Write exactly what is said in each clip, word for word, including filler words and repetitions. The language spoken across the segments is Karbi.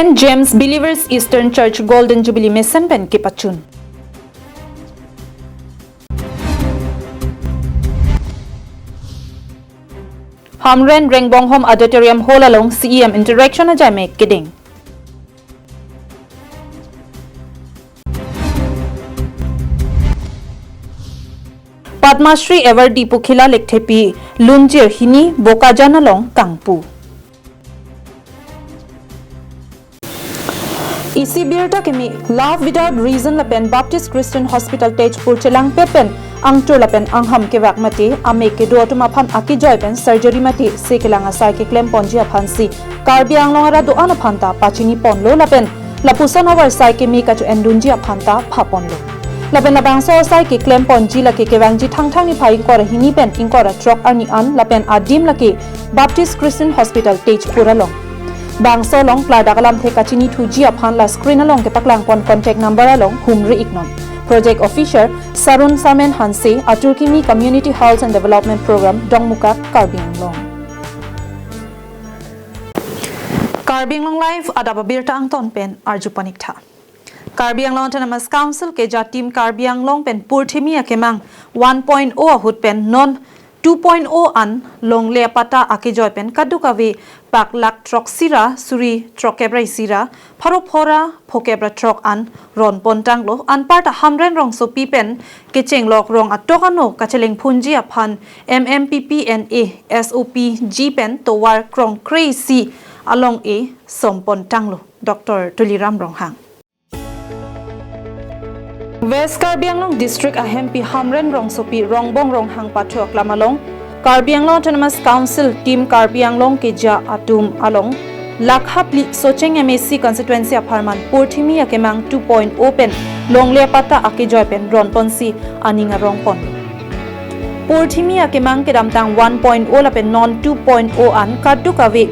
Saint James Believers Eastern Church Golden Jubilee mesen pen kepachun. Hamren Rengbonghom Auditorium Hall along C E M interaction ajaimek kedeng. Padma Shri Award Dipukhila Lekthepi lunjir hini Bokajan along kangpu. Isi birta keme Love Without Reason lapen Baptist Christian Hospital Tezpur chelangpet pen angtur lapen angham kevak mate amek kedo atum aphan akejoi pen surgery mate se kelang asai keklem ponji aphansi Karbi Anglong arat do-an aphanta pachini ponlo lapen lapuson avarsai keme kacho-endunji aphanta pha ponlo. Lapen labangso asai keklem ponji lake kevangji Thangthang niphai ingkoi ra hini pen ingkoi ra throk arni an lapen adim lake Baptist Christian Hospital Tezpur along. Bangso along klardak alamthe kachinithuji aphan la screen along kepaklang pon contact number along humri iknon. Project Officer Sarun Sarmen Hanse, Atur Kimi Community Health and Development Program, Dongmukak, Karbi Anglong. Karbi Anglong Live adap abirta angton pen arju pon ik tha. Karbi Anglong Autonomous Council keja Team Karbi Anglong pen purthimi akemang one point o ahut pen non two point o an longle apatta akejoi pen kadokave pak lakh throksi ra suri throkkep ra isi ra pharo pho ra phokep ra throk an ron pon tanglo. Anparta Hamren rongsopi pen kechenglok rong atok ano kachelengphunji aphan M M P P N A S O P G pen tovar krongkre isi along e som pon tanglo Doctor Tuliram Ronghang. West Karbi Anglong District ahempi Hamren rongsopi Rongbong Ronghang pathu aklam along Karbi Anglong Autonomous Council Team Karbi Anglong keja atum along Lakhaphli Socheng M A C constituency apharman purthimi akemang two point o pen longle apatta akejoi pen ron ponsi aning arong pon. Purthimi akemang kedamtang one point o lapen non two point o an kadokave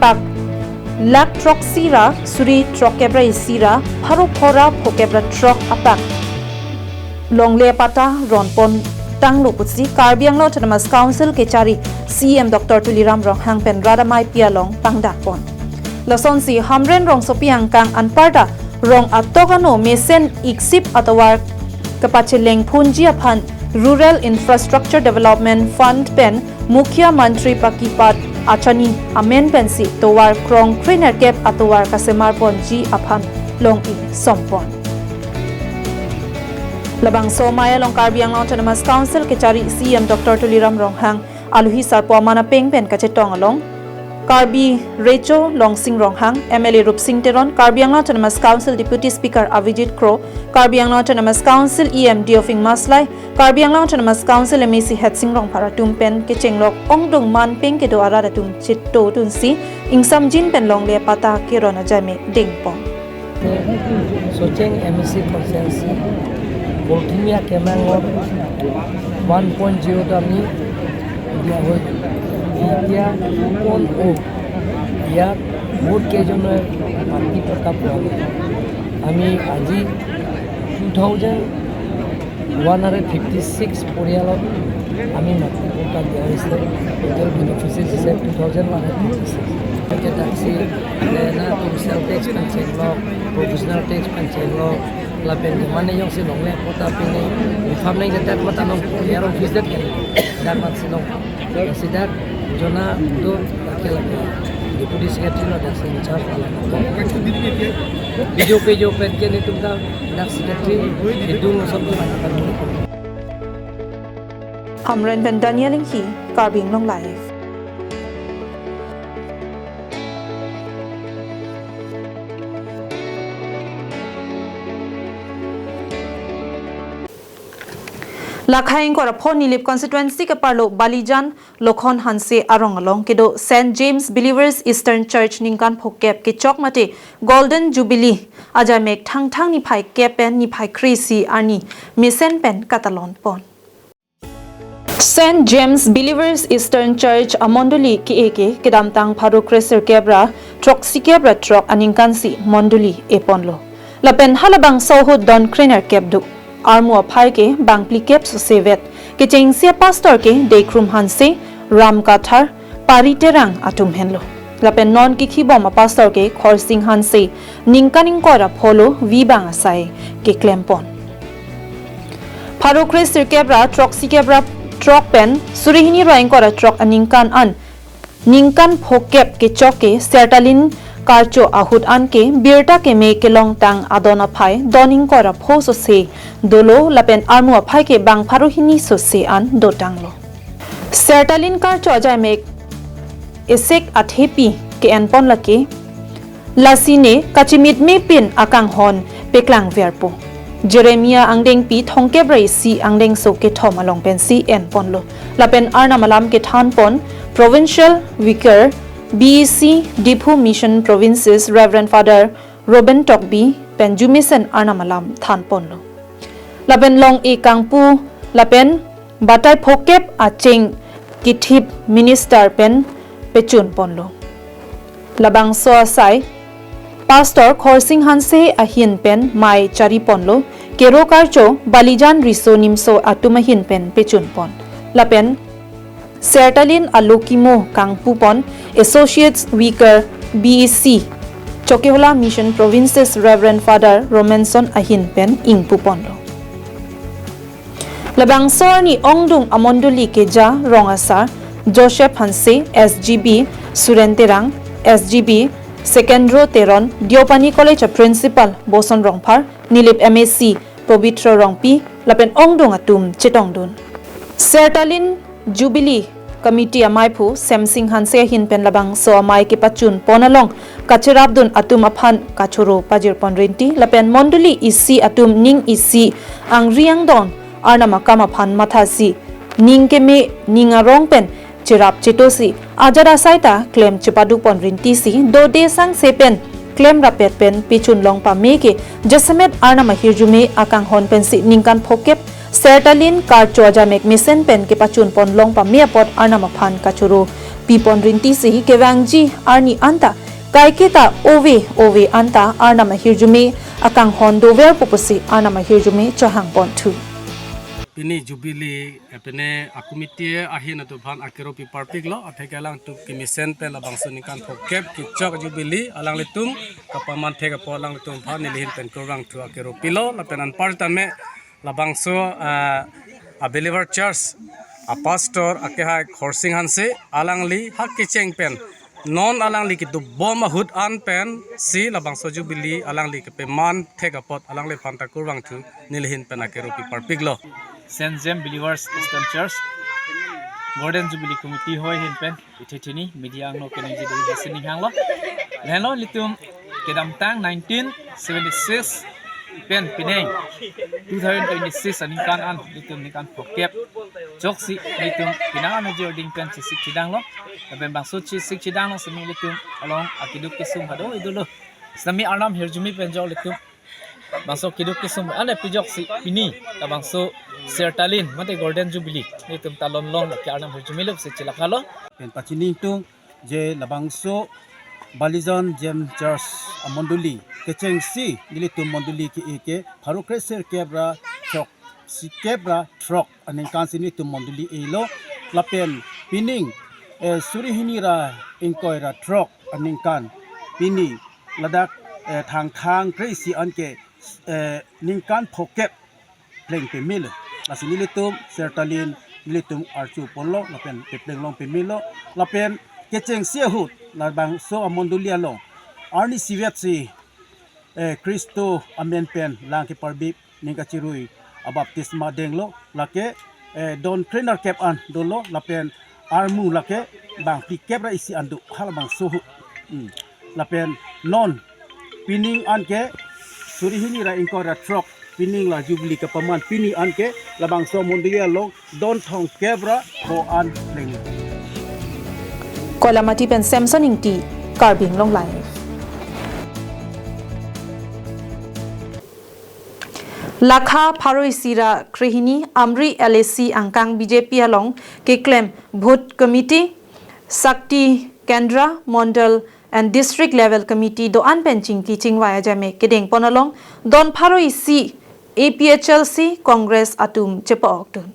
pak lakh throksi ra suri throkkep ra isi ra pharo pho ra phokep ra throk apak longle apatta ron pon tanglo pusi Karbi Anglong Autonomous Council kechari C E M Doctor Tuliram Ronghang pen rat amei pi along pangdak pon. Lasonsi Hamren rongsopi angkang anparta rong atok ano mesen iksip atovar kepachelengphunji aphan Rural Infrastructure Development Fund pen Mukhyamantri Pakipat Achani amen pensi tovar krongkre nerkep atovar kasemar ponji aphan long-i som pon. Labangso amei along Karbi Anglong Autonomous Council kechari C E M Doctor Tuliram Ronghang, aluhi sarpo aman apeng pen kachetong along Karbi Recho Longsing Ronghang, M L A Rupsing Teron, Karbi Anglong Autonomous Council Deputy Speaker Avijit Kro, Karbi Anglong Autonomous Council E M Deophing Maslai, Karbi Anglong Autonomous Council M A C Headsing Rongphar atum pen kechenglok ongdung man peng kedo arat atum chetodunsi ingsamjin pen longle apatta keron ajaimek dengpon. Socheng M A C constituency পৰথিমীয়া কেমাঙত one point zero' আমি দিয়া হৈ এতিয়া two point অ' ইয়াত বহুত কেইজনে মাটি পট্টা পোৱা নাই। আমি আজি two thousand one hundred fifty six পৰিয়ালক আমি মাটি পট্টা দিয়া হৈছে। টোটেল বেনিফিচিয়াৰী হৈছে two thousand one hundred fifty six. Dak si, na commercial tax pen chenglok, professional tax pen chenglok, lapen mane jongsi longle apatta pine, farm nang jetat mata nong, ya rong office det kan, dak mat si nong. Si dak jona do lake lake. Deputy Secretary lo dak si in charge ala. Video pe jo pen ke ni tum dak, dak Secretary, hidung sob tu. Hamren pen Daniel Inghi, Karbi Anglong Live. Lakhai ingkoi ra pho Nilip constituency keparlo Balijan Lokhon Hanse arong along kedo Saint James Believers Eastern Church ningkan phokep kechok mate Golden Jubilee ajaimek Thangthang niphai kep pen niphai kre-isi arni mesen pen katalon pon. Saint James Believers Eastern Church amondoli ke-e ke kedamtang pharo kre-sirkep ra throksi kep ra throk aningkan si mondoli eponlo. Lapen halabangso ahut don krenerkep do. Armu aphai ke bangphli kep so sevet. Kechengsi apastor ke Dekrum Hanse, Ram Kathar, Pari Terang atum henlo. Lapen non kikhibom apastor ke Khorsing Hanse, ningkan ingkoi ra pholo vi bang asai keklempon. Pharo kre sirkep ra throk sikep ra throk pen suri hini ra ingkoi ra throk aningkan an ningkan phokep kechok ke Sertalin Karcho ahut an ke birta keme kelongtang adon aphai don ingkoi ra pho sose dolo lapen armu aphai ke bang pharo hini sose an dotanglo. Sertalin Karcho ajaimek esek athepi ke-enpon lake, lasi ne kachimitme pin akanghon peklangverpo. Jeremiah angdengpi thomkep ra isi angdengso kethom along pensi enponlo. Lapen Arnam alam kethanpon Provincial Vicar B E C Diphu Mission Provinces Reverend Father Robin Tokbi pen jumesen Arnam alam thanponlo. Lapen long-e kangpu lapen batai phokep acheng kithip minister pen pechunponlo. Labangso asai Pastor Khorsing Hanse ahin pen mei chariponlo, Kero Karcho, Balijan Riso Nimso atum ahin pen pechunpon. Lapen Sertalin alokimo kangpupon Associate Vicar B E C Chokihola Mission Provinces Reverend Father Romanson ahin pen ingpuponlo. Labangso arni ongdung amondoli keja rong asar Joseph Hanse, S G B Suren Terang, S G B Sekendro Teron, Deopani College a Principal Boson Rongphar, Nilip M A C Pobitro Rongpi, lapen ongdung atum chetongdun. Sertalin Jubilee Committee amaiphu Semsing Hanse ahin pen labangso amei kepachunpon along kacherapdun atum aphan kachoro pajirpon rinti, lapen mondoli isi atum ning isi angri angdon Arnam akam aphan mathasi ning keme ning arong pen cherap chetosi ajat asai ta klem chepadukpon rintisi dode sangse pen klemrapet pen pechunlong pame ke jasemet Arnam ahirjume akanghon pensi ningkan phokep Sertalin Karcho ajaimek mesen pen kepachunponlong pame apot Arnam aphan kachoro pipon rintisi kevangji arni anta kaiketa ove ove anta Arnam ahirjume akanghon doverpo pusi Arnam ahirjume chohangponthu. Pini Jubilee, eh, pini a committee ahin atum aphan akero piparpiklo, atheke alangtum kemesen pen labangso ningkan phokep kechok Jubilee alanglitum kapaman thek apot alanglitum aphan nelihin pen kurvangthu akero pilo, lapen anpar tame labangso, ah, a Believer Church a pastor akehai Khorsing Hanse alangli ha kecheng pen non alangli kedobom ahut an pensi labangso Jubilee alangli kepaman thek apot alangliphan ta kurvangthu nelihin pen akero piparpiklo. Saint James Believers Eastern Church Golden Jubilee Committee ahoi ahin pen ithi thini media angno keningje dei hasi ninghanglo. Lahenlo ilitum kedamtang nineteen seventy-six pen pining two thousand twenty-six aningkan an ilitum ningkan phokep choksi ilitum pinang an ajir ding pen chesik chedanglo. Lapen bangso chesik chedanglo semi ilitum along akeduk kesung hado idolo. Semi Arnam ahirjume pen jok ilitum bangso keduk kesung ane pejoksi pini labangso Sertalin mate Golden Jubilee ilitum ta longlong ke Arnam ahirjume lok se chelakhalo. Pen pachini ingtung je labangso Balijan James Church amondoli kechengsi nelitum mondoli ke-e ke pharo kre sirkep ra throk sikep ra throk aningkansi nelitum mondoli elo, lapen pining, eh, suri hini ra ingkoi ra throk aningkan pini ladak, eh, Thangthang kre isi anke, eh, ningkan phokep pleng pemelo. Lasi nelitum Sertalin nelitum archuponlo lapen peplenglong pemelo, lapen kechengsi ahut labangso amondoli along arni isivet si, eh, Khristo amen pen lang keparbi ning kachirui abaptisma denglo, lake, eh, don krenerkep an dolo, lapen armu lake bang phlikep ra isi an do halabangso ahut. Hmm. Lapen non pining anke suri hini ra ingkoi ra throk pining la Jubilee kapaman pini anke labangso mondoli along don thomkep ra pho an pleng. Koilamati pen Samson Ingti, Karbi Anglong Live. Lakha pharo isi ra krehini Amri L A C angkang B J P along keklem Booth Committee, Shakti Kendra, Mondal and District Level Committee do-an pen chingki chingvai ajaimek kedengpon along don pharo isi A P H L C Congress atum chepa-okdun.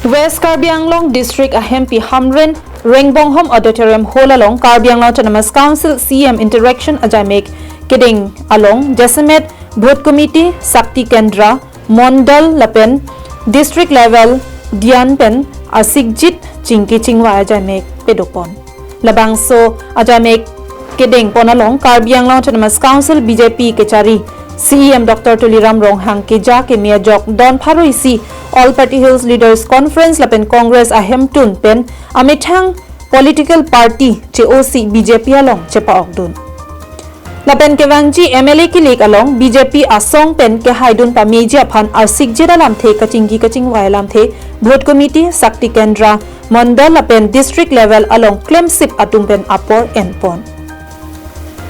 West Karbi Anglong District ahempi Hamren Rengbonghom Auditorium Hall along Karbi Anglong Autonomous Council C M interaction ajaimek kedeng along jasemet Booth Committee, Shakti Kendra, Mondol lapen District level dhyan pen asikjit chingki chingvai ajaimek pedopon. Labangso ajaimek kedengpon along Karbi Anglong Autonomous Council B J P kechari C E M Doctor Tuliram Ronghang keja keme ajok don pharo isi All Party Hills Leaders Conference lapen Congress ahemtun pen amethang political party che-osi B J P along chepa-okdun. Lapen kevangji M L A kilik along B J P asong pen kehaidun pameji aphan arsikjit alamthe kachingki kachingvai alamthe Booth Committee, Shakti Kendra, Mondol lapen District level along klemsip atum pen apor enpon.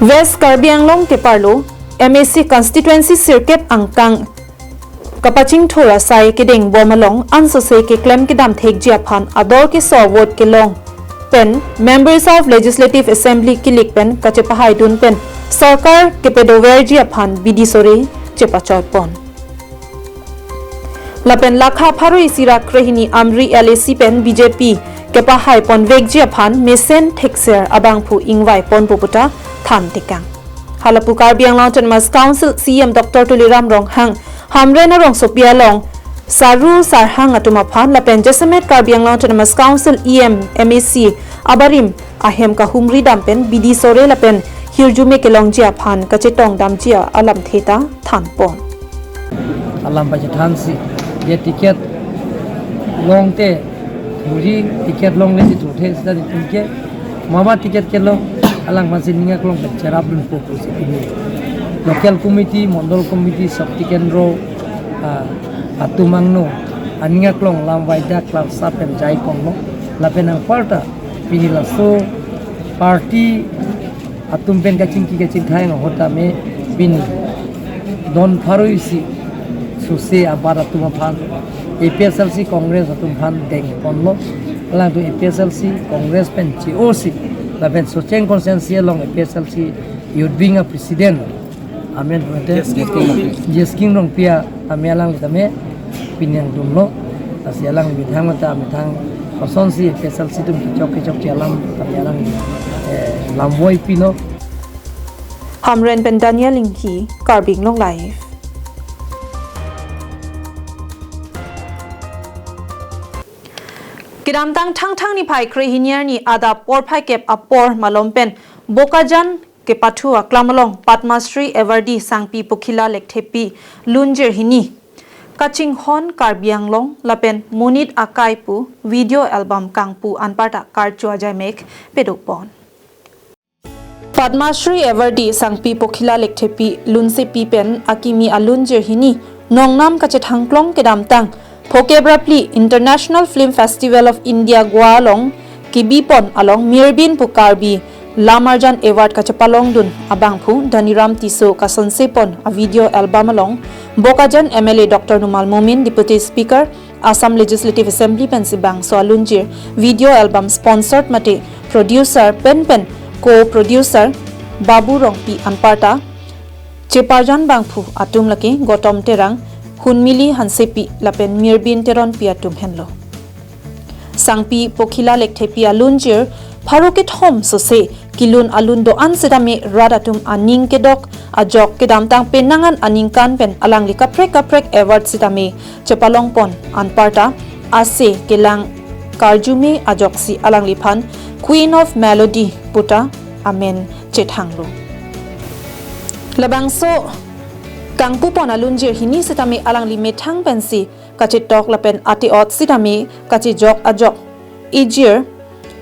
West Karbi Anglong keparlo M A C constituency sirkep angkang kapachingthur asai kedengbom along ansose keklem kedam thekji aphan ador keso vote kelong pen Members of Legislative Assembly kilik pen kachepahaidun pen sorkar kepedoverji aphan bidi sore chepachotpon. Lapen lakha pharo isi ra krehini Amri L A C pen B J P kepahaiponvekji aphan mesen thekser abangphu ingvaiponpo puta than tekang. Halapu Karbi Anglong Autonomous Council C E M Doctor Tuliram Ronghang Hamren arongsopi along Saru Sarhang atum aphan lapen jasemet Karbi Anglong Autonomous Council E M, M A C abarim ahem kahumri dam pen bidi sore lapen hirjume kelongji aphan kachetong damji alamthe ta thanpon. Alam pachethansi, ya ticket longte thuri, ticket longle si thurthe sita di tingke. Mama ticket kelong, alangphan si ning aklong pen cherapdunpo pusi pini local committee, mondol committee, Shakti Kendra, ah, atum angno aning aklong lam vaida klarsa pen jaiponlo. Lapen anparta pini laso party atum pen kachingki kachingthai ahut tame pini don pharo isi sose abat atum aphan A P H L C Congress atum aphan dengponlo. Alangtum A P H L C Congress pen che-osi lapen Socheng constituency along A P H L C Youth Wing a President amen pute Jesking Rongpi. Jesking Rongpi a, ame alangli tame pini angdunlo. Lasi alangli methang mata methang kosonsi A P H L C atum kechok kechokche alam tame alang, eh, lamvoi pilo. Hamren pen Daniel Inghi, Karbi Anglong Live. Kedamtang Thangthang niphai krehini arni adap porphai kep apor malom pen Bokajan kepathu aklam along Padma Shri Awardee Sangpi Pokhila Lekthepi lunjir hini kachinghon Karbi Anglong lapen monit akai pu video album kangpu anparta karcho ajaimek pedopon. Padma Shri Awardee Sangpi Pokhila Lekthepi lunsepi pen akimi alunjir hini nongnam kachethangklong kedamtang Phokep ra phli International Film Festival of India Goa along kebipon along Mirbin pu Karbi Lamarjan Award kachepalongdun abangphu Dhaniram Tisso kasonsepon a video album along Bokajan M L A Doctor Numal Momin, Deputy Speaker, Assam Legislative Assembly pensi bangso alunjir video album sponsored mate producer pen pen co-producer Babu Rongpi anparta cheparjan bangphu atum lake Gautam Terang, Hunmili Hansepi lapen Mirbin Teronpi atum henlo. Sangpi Pokhila Lekthepi alunjir pharo kethom sose kelun alun do-an setame rat atum aning kedok ajok kedamtang penang an aningkan pen alangli kaprek kaprek award setame chepalongpon anparta ase kelang karjume ajoksi alangliphan Queen of Melody puta amen chethanglo. Labangso kangpupon alunjir hini setame alangli methang pensi kachetok lapen ate-ot setame kachejok ajok ejir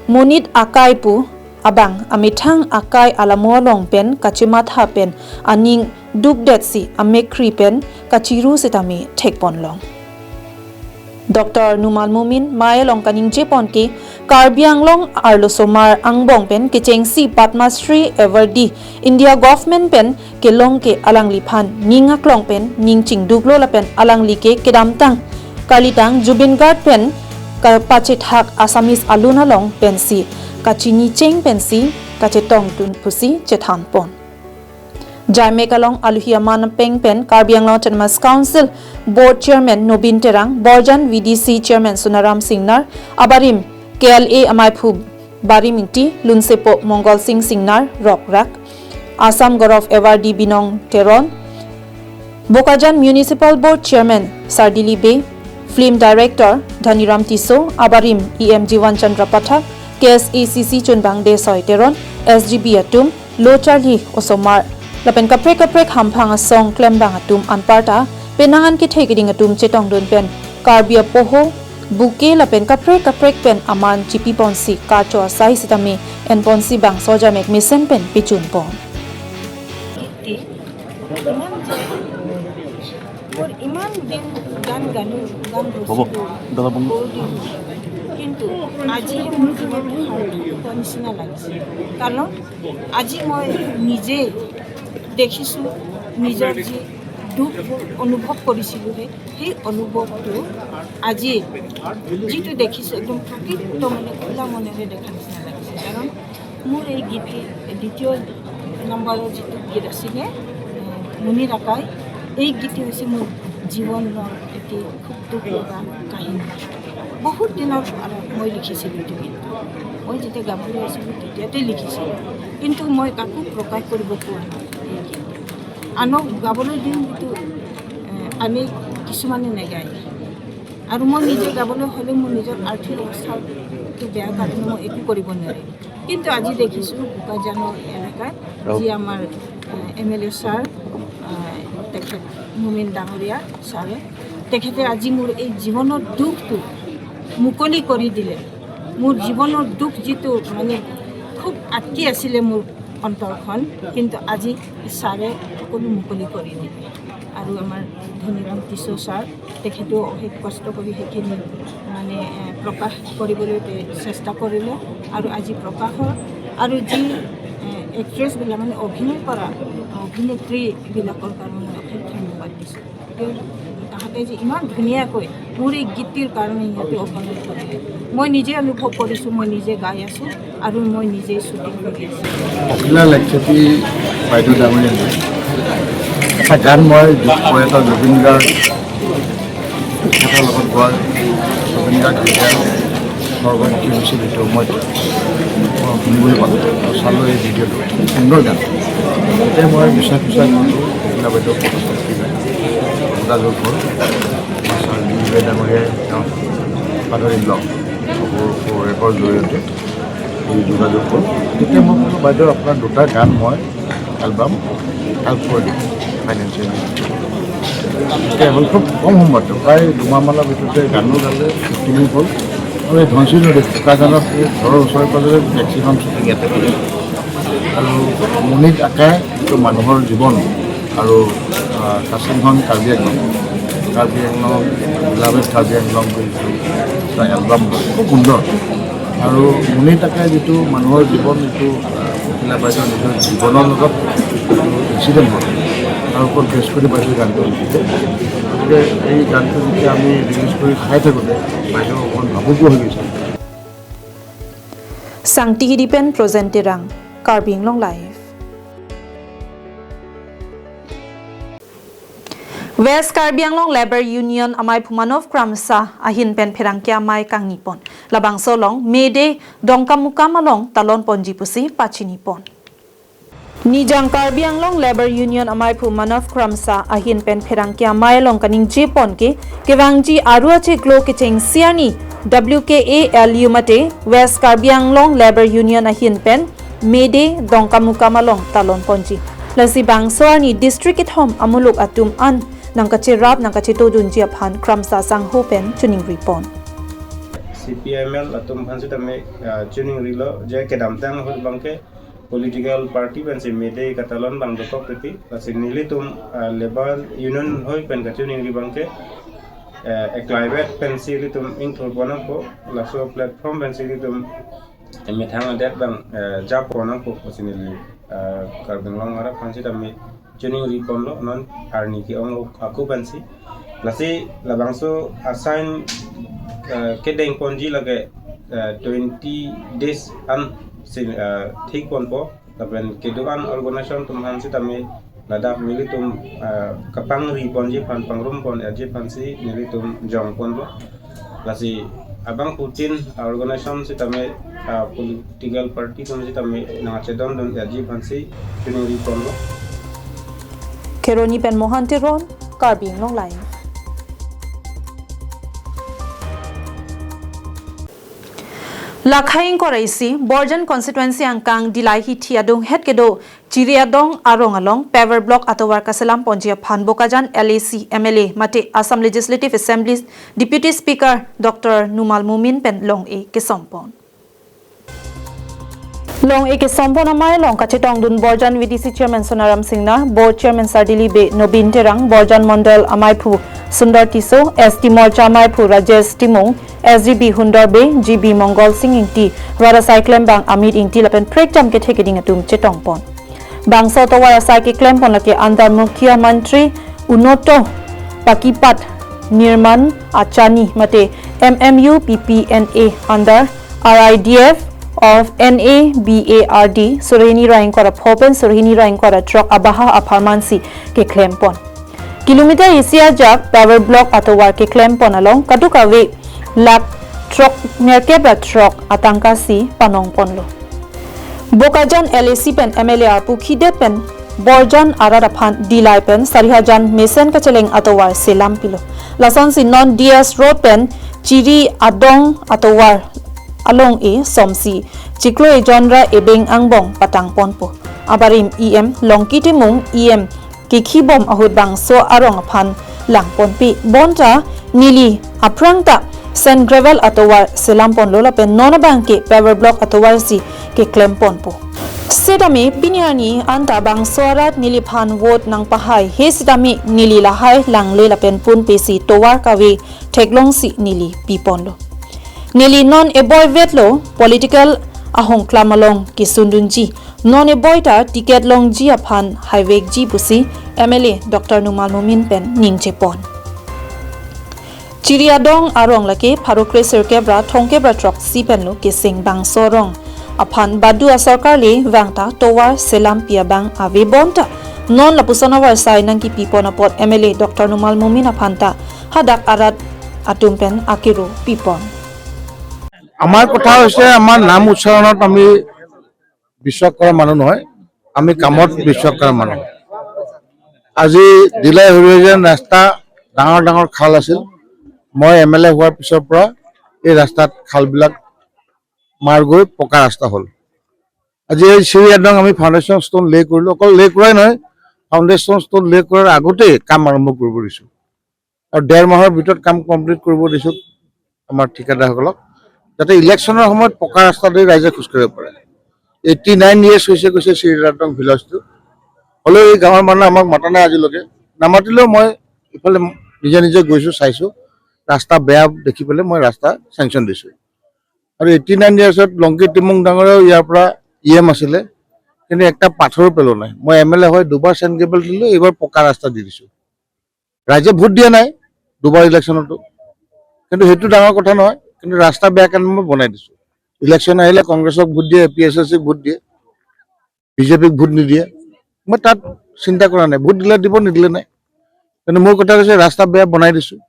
monit akai pu abang amethang akai alamo along pen kachematha pen aning dukdetsi amekkri pen kachiru setame thekponlong. Doctor Numal Momin mei along kaningjepon ke Karbi Anglong arlosomar angbong pen kechengsi Padma Shri Awardee India Government pen kelong ke alangliphan ning aklong pen ning chingduklo lapen alangli ke kedamtang kalitang Zubeen Garg pen kapachethak Assamese alun along pensi kachinicheng pensi kachetongdun pusi chethanpon. Jaimek along aluhi aman apeng pen Karbi Anglong Autonomous Council Board Chairman Nobin Terang, Borjan V D C Chairman Sonaram Singnar, abarim K L A amaiphu Barim Ingti, Lunsepo Mongol Sing Singnar, Rokrak, Assam Gaurav Awardee Binong Teron, Bokajan Municipal Board Chairman Sardili Bey, Film Director Dhaniram Tisso, abarim E M Jiwan Chandra Pathak, K S A C C chunbang Desoi Teron, S G B atum, lo charli osomar lapen kaprek kaprek hamphang asong klembang atum anparta penang an kethe keding atum chetongdun pen Karbi apoho, bouquet lapen kaprek kaprek pen aman chipi ponsi karcho asai sitame en ponsi bangso jamek mesen pen pechun pon. গীতটি ইমান যে মোৰ ইমান দিন গান গালো, গান হ'ব, ৰচিলো, দাদা বন্ধু। বহুত দিন। কিন্তু আজি মোৰ জীৱনটো সাৰ্থক হোৱা নিচিনা লাগিছে। কাৰণ আজি মই নিজে দেখিছোঁ, নিজৰ যি দুখবোৰ অনুভৱ কৰিছিলোঁ, সেই, সেই অনুভৱটো আজি যিটো দেখিছোঁ, একদম প্ৰকৃত মানে খোলা মনেৰে দেখা নিচিনা লাগিছে। কাৰণ মোৰ এই গীতটি দ্বিতীয় নম্বৰৰ যিটো গীত আছিলে, এ, মুনিৰ আকাই, এই গীতটি হৈছে মোৰ জীৱনৰ এটি খুব দুখ লগা কাহিনী। বহুত দিনৰ পৰা মই লিখিছিলোঁ এইটো গীত। মই যেতিয়া গাভৰু আছিলোঁ, তেতিয়াতে লিখিছিলোঁ, কিন্তু মই কাকো প্ৰকাশ কৰিব পৰা নাই এই গীতটো। আনক গাবলৈ দিওঁ, কিন্তু, এ, আনে কিছুমানে নেগায়। আৰু মই নিজে গাবলৈ হ'লে মোৰ নিজৰ আৰ্থিক অৱস্থাটো বেয়া কাৰণে মই একো কৰিব নোৱাৰিম। কিন্তু আজি দেখিছোঁ বোকাজানৰ এলেকাত যি আমাৰ, এ, এম এল এ ছাৰ, এ, তেখেত মুমিন ডাঙৰীয়া ছাৰে, তেখেতে আজি মোৰ এই জীৱনৰ দুখটো মুকলি কৰি দিলে। মোৰ জীৱনৰ দুখ যিটো মানে খুব আটকি আছিলে মোৰ অন্তৰখন, কিন্তু আজি ছাৰে সকলো মুকলি কৰি দিলে। আৰু আমাৰ ধনীৰাম টিছো ছাৰ, তেখেতেও অশেষ কষ্ট কৰি সেইখিনি মানে, এ, প্ৰকাশ কৰিবলৈ তে-, চেষ্টা কৰিলে। আৰু আজি প্ৰকাশ হ'ল। আৰু যি, এ, এক্ট্ৰেছবিলাক মানে অভিনয় কৰা অভিনেত্ৰীবিলাকৰ কাৰণে মই অশেষ ধন্যবাদ দিছোঁ। তাহাঁতে যে ইমান ধুনীয়াকৈ মোৰ এই গীতটিৰ কাৰণে সিহঁতে অভিনয় কৰিলে, মই নিজে অনুভৱ কৰিছোঁ, মই নিজে গাই আছোঁ আৰু মই নিজে শ্বুটিং কৰি আছোঁ। অখিলা লেকচেপী বাইদেউ ডাঙৰীয়া, এটা গান মই যুৱ প্ৰয়াত জুবিন গাৰ্গ তেখেতৰ লগত গোৱা, জুবিন গাৰ্গ যেতিয়া স্বৰ্গগামী হৈছে, সেইটো মই শুনিবলৈ পালোঁ আৰু চালোঁ এই ভিডিঅ'টো। খুব সুন্দৰ গান। তেতিয়া মই বিশ্বাস বিশ্বাস কৰিলোঁ, অখিলা বাইদেউ যোগাযোগ হ'ল। ছাৰ বি বি ডাঙৰীয়াই তেওঁ পাটৰি ব্লগ ৰেকৰ্ড জৰিয়তে এই যোগাযোগ হ'ল। তেতিয়া মই ক'লোঁ, "বাইদেউ, আপোনাৰ দুটা গান মই এলবাম হেল্প কৰি দিম ফাইনেন্সিয়েলি।" তেতিয়া হ'ল খুব কম সময়ত, প্ৰায় দুমাহ মানৰ ভিতৰতে গানো গালে, শ্বুটিঙো হ'ল। আৰু এই ধনশিৰি নদী বোকাজানত এই ঘৰৰ ওচৰে পাজৰে মেক্সিমাম শ্বুটিং ইয়াতে কৰিলোঁ। আৰু মুনিত আকাই যিটো মানুহৰ জীৱন আৰু, আহ, কাচিংহান কাৰ্বি আংলং, কাৰ্বি আংলং, Beloved Karbi Anglong বুলি যিটো এটা এলবাম হয়, খুব সুন্দৰ। আৰু মুনিত আকাই যিটো মানুহৰ জীৱন, যিটো, আহ, অখিলা বাইদেউৰ নিজৰ জীৱনৰ লগত ইনচিডেণ্ট হয়, তাৰ ওপৰত বেছ কৰি বাইদেউ গানটো লিখিছে। গতিকে এই গানটো যেতিয়া আমি ৰিলিজ কৰি চাই থাকোঁতে বাইদেউ অকণমান ভাবুকো হৈ গৈছে। Sangti Hidi pen Projen Terang, Karbi Anglong Live. West Karbi Anglong Labour Union amaiphu Manov Kramsa ahin pen pherangke amai kangni pon. Labangso along May Day Dongkamukam along talon ponji pusi pachini pon. Nijang Karbi Anglong Labour Union amaiphu Manov Kramsa ahin pen pherangke amai along kaningje pon ke kevangji aru achiklo kechengsi arni W K A L U mate West Karbi Anglong Labour Union ahin pen May Day Dongkamukam along talon ponji. Lasi bangso arni district kethom amuluk atum an nangkacherap nangkacheto dunji aphan Kramsa sangho pen choningri pon. C P I M L atum aphan sitame, ah, choningrilo je kedamtang ahut abangke political party pensi May Day katalon abang dokok titi, lasi nelitum, ah, Labour Union hoi pen kachoningri abangke, eh, eklaivet pensi ilitum ingthur pon nangpo, laso platform pensi ilitum emethang adet abang, eh, ja pon nangpo pusi neli, eh, Karbi Anglong arat aphan sitame choningri ponlo non arni ke-ong ako pensi. Lasi labangso assign, eh, kedeng ponji lake, eh, twenty days an si, eh, thik ponpo. Lapen kedo-an organization atum aphan sitame ladak nelitum, eh, kapangri ponji aphan, pangrum pon-etji aphansi nelitum jong ponlo. Lasi Abang putin organization sitame, ah, political party atum sitame nangchedondun aji aphansi chiningri ponlo. Kheroni pen Mohan Teron, Karbi Anglong Live. Lakhai ingkoi ra isi, Borjan constituency angkang Dillai hithi adunghet kedo Chiri Adong arong along paver block atovar kaselam ponji aphan Bokajan L A C, M L A mate Assam Legislative Assembly Deputy Speaker Doctor Numal Momin pen long-e kesom pon. Long-e kesom pon amei along kachetongdun Borjan V D C Chairman Sonaram Singnar, Board Chairman Sardili Bey Nobin Terang, Borjan Mondol amaiphu Sundar Tisso, S T Morcha amaiphu Rajesh Timung, S G B Hundor Bey, G B Mongol Sing Ingti, rat asai klembang Amit Ingti lapen prekjam kethe keding atum chetong pon. Bangso tovar asai keklem pon lake under Mukhyamantri Unnoto Pakipat Nirman Achani mate M M U P P N A under R I D F of N A B A R D, suri hini ra ingkoi ra pho pen suri hini ra ingkoi ra throk abaha apharmansi keklem pon. Kilometer isi ajak paver block atovar keklem pon along kadokave lakh throk nerkep ra throk atangkasi panong ponlo. Bokajan L A C pen M L A arpu khidet pen Borjan arat aphan Dillai pen Sarihajan mesen kacheleng atovar selam pilo. Lasonsi non D S Road pen Chiri Adong atovar along-e somsi chiklo ejon ra ebeng angbong patang ponpo. Abarim E M Longki Timung, E M kekhibom ahut bangso arong aphan lang ponpe. Bonta neli aphrang ta sand gravel atovar selam ponlo lapen non abang ke paver block atovarsi keklem ponpo. Setame pini arni anta bangso arat neliphan vote nangpahaihe setame neli lahai langle lapen punpesi tovar kave theklongsi neli pi ponlo. Neli non eboi vetlo political ahongklam along kesundunji. Non eboi ta ticket longji aphan haivekji pusi M L A Doctor Numal Momin pen ningje pon. Chiri Adong arong lake pharo kre sirkep ra thomkep ra throksi penlo keseng bangso arong aphan badu asorkar le vangta tovar selam pi abang ave bonta non lapuson avarsai nangkipi pon apot M L A Doctor Numal Momin aphan ta hadak arat atum pen akero pi pon. আমাৰ কথা হৈছে, আমাৰ নাম উচ্চাৰণত আমি বিশ্বাস কৰা মানুহ নহয়, আমি কামত বিশ্বাস কৰা মানুহ। আজি দিলাই হৰিজন ৰাস্তা ডাঙৰ ডাঙৰ খাল আছিল, মই এম এল এ হোৱাৰ পিছৰ পৰা এই ৰাস্তাত খালবিলাক মাৰ গৈ পকা ৰাস্তা হ'ল। আজি এই চিৰি আদং আমি ফাউণ্ডেশ্যন ষ্ট'ন লে কৰিলোঁ, অকল লে কৰাই নহয়, ফাউণ্ডেশ্যন ষ্ট'ন লে কৰাৰ আগতেই কাম আৰম্ভ কৰিব দিছোঁ। আৰু ডেৰ মাহৰ ভিতৰত কাম কমপ্লিট কৰিব দিছোঁ আমাৰ ঠিকাদাৰসকলক, যাতে ইলেকশ্যনৰ সময়ত পকা ৰাস্তাতে ৰাইজে খোজকাঢ়িব পাৰে। এইটি নাইন ইয়াৰ্ছ হৈছে কৈছে চিৰিদাতং ভিলেজটো, হ'লেও এই গাঁৱৰ মানুহে আমাক মাতা নাই আজিলৈকে। নামাতিলেও মই ইফালে নিজে নিজে গৈছোঁ, চাইছোঁ, ৰাস্তা বেয়া দেখি পেলাই মই ৰাস্তা চেংচন দিছোঁ। আৰু এইটি নাইন ইয়াৰ্ছত লংকি টিমুং ডাঙৰেও ইয়াৰ পৰা ই এম আছিলে, কিন্তু একটা পাথৰো পেলোৱা নাই। মই এম এল এ হৈ দুবাৰ চেণ্ড কেবল দিলোঁ, এইবাৰ পকা ৰাস্তা দি দিছোঁ। ৰাইজে ভোট দিয়া নাই দুবাৰ ইলেকশ্যনতো, কিন্তু সেইটো ডাঙৰ কথা নহয়। কিন্তু ৰাস্তা বেয়া কাৰণে মই বনাই দিছোঁ। ইলেকশ্যন আহিলে কংগ্ৰেছক ভোট দিয়ে, এ পি এছ এ চিক ভোট দিয়ে, বি জে পিক ভোট নিদিয়ে। মই তাত চিন্তা কৰা নাই, ভোট দিলে দিব, নিদিলে নাই। কিন্তু মোৰ কথা হৈছে ৰাস্তা বেয়া বনাই দিছোঁ,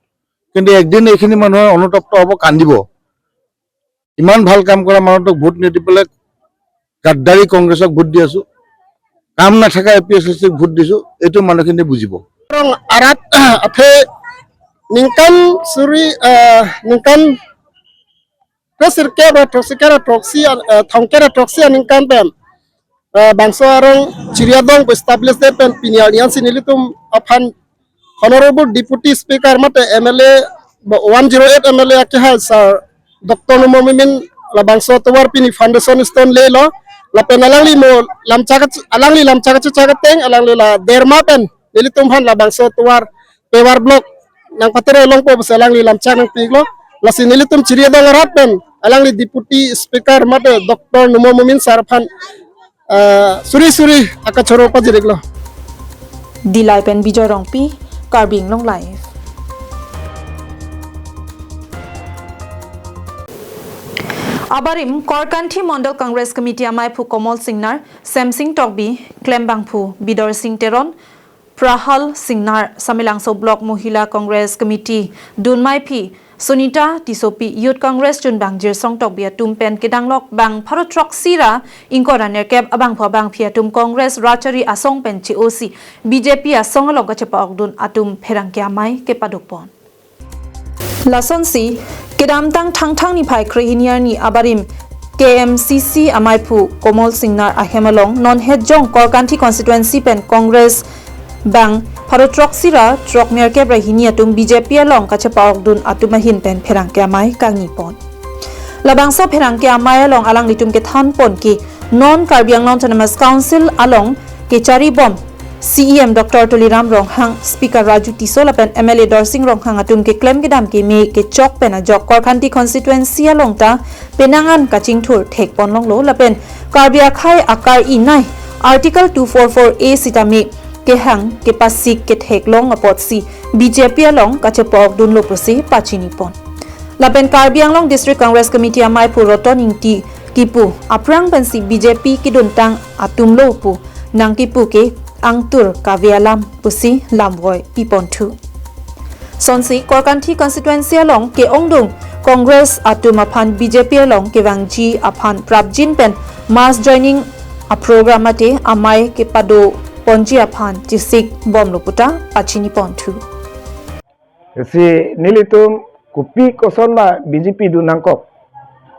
কিন্তু একদিন এইখিনি মানুহে অনুতপ্ত হ'ব, কান্দিব। ইমান ভাল কাম কৰা মানুহটোক ভোট নিদি পেলাই গাদ্দাৰী কংগ্ৰেছক ভোট দি আছোঁ, কাম নাথাকা এ পি এছ এ চিক ভোট দিছোঁ, এইটো মানুহখিনিয়ে বুজিব। Arong arat athe ningkan suri, eh, ningkan kre sirkep ra throksi kep ra throksi, eh, thomkep ra throksi aningkan pen, eh, bangso arong Chiri Adong pu establish det pen pini arni ansi nelitum aphan Honorable Deputy Speaker mate M L A, one zero eight M L A akehai Sir Doctor Numal Momin labangso tovar pini foundation stone lelo, lapen alangli mo lamchak, alangli lamchak chak ateng alangli la derma pen nelitum aphan labangso tovar paver block nangpatere longpo pusi alangli lamchak nangpiklo. Lasi nelitum Chiri Adong arat pen alangli Deputy Speaker mate Doctor Numal Momin sir aphan, ah, suri suri akachoro pajiriklo. Dillai pen Bijoy Rongpi, Karbi Anglong Live. Abarim Korkanthi Mondol Congress Committee amaiphu Komol Singnar, Semsing Tokbi, klembangphu Bidor Sing Teron, Prahal Singnar, Samelangso Block Mohila Congress Committee dunmaiphi Sunita Tissopi, Youth Congress chunbang Jirsong Tokbi atum pen kedanglok bang pharo throksi ra ingkoi ra nerkep abangphu abangphi atum Congress Rachari Asong pen che-osi B J P asong along kachepa-okdun atum pherangke amei kepadopon. Lasonsi, kedamtang Thangthang niphai krehini arni abarim K M C C ameiphu Komol Singnar ahem along non Hetjong Korkanthi constituency pen Congress bang pharo throksi ra throk nerkep ra hini atum B J P along kachepa-okdun atum ahin pen pherangke amei kangnipon. Labangso pherangke amei along alanglitum kethanpon ke non Karbi Anglong Autonomous Council along kecharibom C E M Doctor Tuliram Ronghang, Speaker Raju Tisso lapen M L A Dorsing Ronghang atum keklem kedam keme kechok pen ajok Korkanthi constituency along ta penang an kachingthur thekpon longlo lapen Karbi akhei akar-i nei Article two four four A sitame kehang kepasik ketheklong apotsi B J P along kachepa-okdunlo pusi pachinipon. Lapen Karbi Anglong District Congress Committee ameiphu Roton Ingti kipu aphrang pensi B J P keduntang atumlo pu nangkipu ke angtur kave alam pusi lamvoi piponthu. Sonsi Korkanthi constituency along ke-ongdung Congress atum aphan B J P along kevangji aphan prapjin pen mass joining aprogram mate amei kepadoponji aphan chesikbomlo puta pachiniponthu. Si nelitum kopi koson ma B J P dun nangkok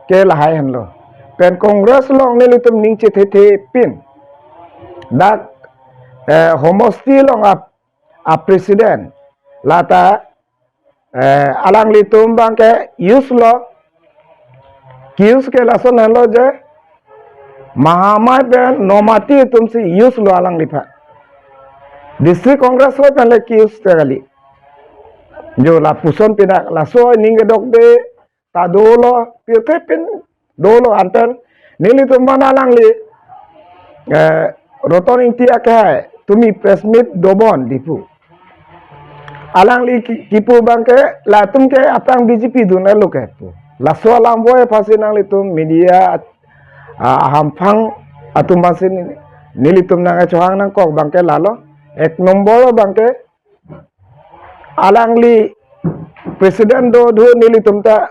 ke lahai henlo. Pen Congress along nelitum ning chethethe pin. Dak eh, homosti along a, a president lata eh, alanglitum abangke use lo. Ke-use ke lason henlo je Mahamai pen Nomati atumsi use lo alangliphan. District Congress hoi pen le ke-use te kali. Jo lapuson pinak laso ning kedokde ta dolo pirthe pin dolo anten nelitum mana alangli eh, Roton Ingti akehai tumi press meet dobon dipu. Alangli ki- kipu abangke latum ke aphrang B J P dun elo ke pu. Laso alam boy pasi nanglitum media at- ah, ahamphang atum pasi ni- nelitum nangkechohang nangkok abangke lalo. Ek nombor abangke alangli president do do nelitum ta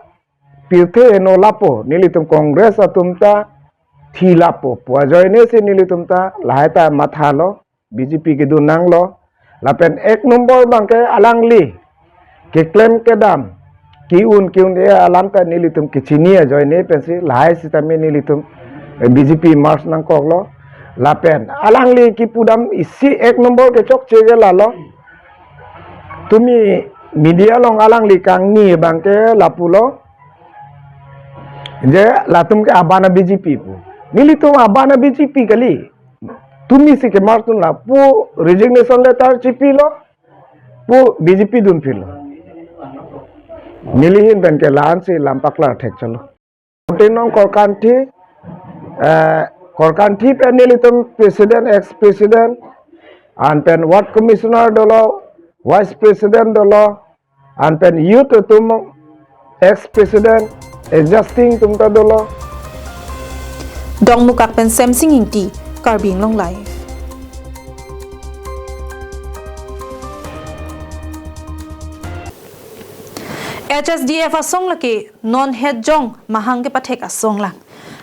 pirthe no lapo nelitum Congress atum ta thi lapo pu ajoine si nelitum ta lahai ta mathalo. B J P kedun nanglo. Lapen ek nombor abangke alangli keklem kedam ke-un ke-un-e alam ta nelitum kechini ajoine pensi lahai sitame nelitum eh, B J P merge nangkoklo. Lapen alangli kipu dam isi ek nombor kechokche ke lalo. Tumi media along alangli kangni abangke lapulo je latum ke abana B J P pu. Nelitum abana B J P kali. Tumisi ke merge dunlo pu resignation letter chipilo pu B J P dunphilo. Neli ahin pen ke la-ansi lam paklar thekchelo. Tenong Korkanthi, eh, Korkanthi pen nelitum president, ex president, anpen ward commissioner dolo, vice president dolo, anpen youth atum ex president, adjusting atum ta dolo. Dongmukak pen Semsing Ingti, Karbi Anglong Live. H S D F asong lake non Hetjong mahang kepathek asong lang.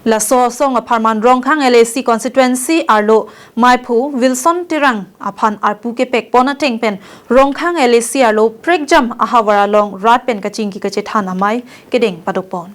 Laso asong apharman Rongkhang L A C constituency arlo meiphu Wilson Terang aphan arpu kepekpon ateng pen Rongkhang L A C arlo prekjam ahavar along rat pen kachingki kachethan amei kedeng padopon.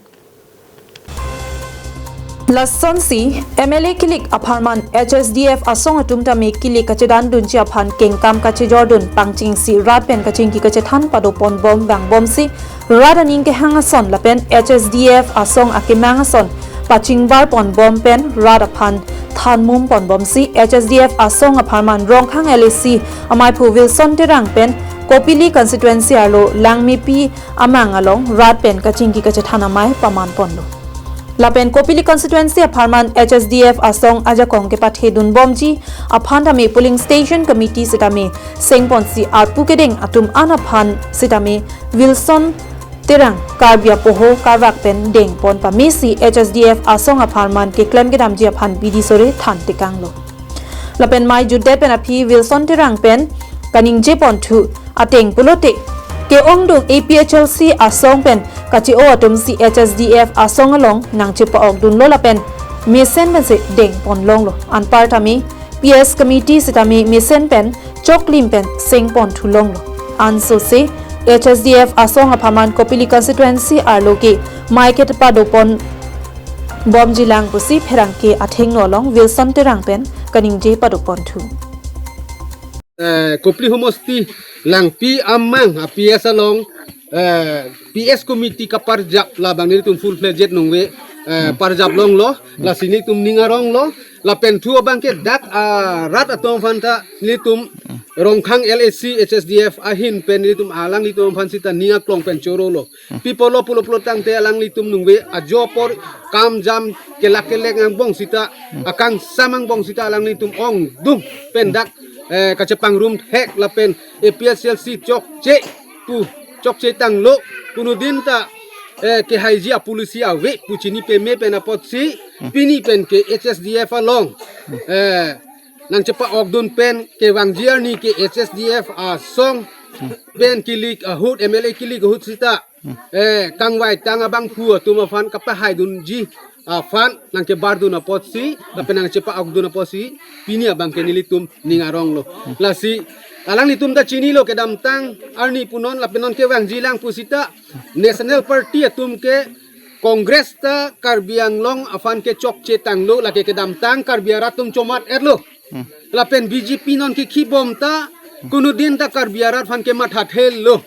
Lasonsi M L A kilik apharman H S D F asong atum tame kilik kachedandunji aphan kengkam kachejordun pangchengsi rat pen kachingki kachethan padopon bom vangbomsi rat aning kehang ason lapen H S D F asong akemang ason pachingbar pon bom pen rat aphan thanmum pon bomsi H S D F asong apharman Rongkhang L A C ameiphu Wilson Terang pen Kopili constituency arlo Langmepi amang along rat pen kachingki kachethan amei paman ponlo. Lapen Kopili constituency apharman H S D F asong ajakong kepathe dunbomji aphan tame polling station committee sitame sengponsi arpu kedeng atum an aphan sitame Wilson Terang Karbi apoho karvak pen dengpon pamesi H S D F asong apharman keklem kedamji aphan bidi sore than tekanglo. Lapen mei jutdet pen aphi Wilson Terang pen kaningje ponthu ateng pulote Ke-ongdung A P H L C asong pen kache-o atum si H S D F asong along nangchepa-okdunlo lapen mesen pensi dengponlonglo. Anparta me P S committee sitame mesen pen choklim pen sengpon thulonglo. Ansose H S D F asong apharman Kopili constituency arlo ke maiket padopon bomjilang pusi pherangke athengno along Wilson Terang pen kaningje padopon thu. Eh, Kopili homosti Langpi amang a P S along, eh, P S committee kaparjap labang nelitum full fledged nungve, eh, parjap longlo, lasi nelitum ning aronglo, lapen thu abang ke dak, ah, rat atum aphan ta nelitum Rongkhang L A C H S D F ahin pen nelitum alanglitum aphan sita ning aklong pen chorolo. Pi apotlo pulo pulo tangte alanglitum nungve ajo apor kam jam kelak kelek angbong sita, akangsam angbong sita alanglitum ongdung pen dak, eh, kachepangrum thek lapen A P H L C chokche pu chokche tanglo, kunudin ta, eh, kehaiji a-policy ave pu chini peme pen apotsi pini pen ke H S D F along, eh, nangchepa-okdun pen kevangji arni ke H S D F asong pen kilik ahut, M L A kilik ahut sita, eh, kangvai tang abangphu atum aphan kapahaidunji aphan nangkebardun apotsi lapen nangchepa-okdun apotsi pini abang ke nelitum ning aronglo. Lasi alanglitum ta chinilo kedamtang arni punon lapen non kevangjilang pusita National Party atum ke Congress ta Karbi Anglong aphan ke chokche tanglo, lake kedamtang Karbi arat atum chomat-etlo. Lapen B J P non kekhibom ta kunudin ta Karbi arat aphan ke mathathelo.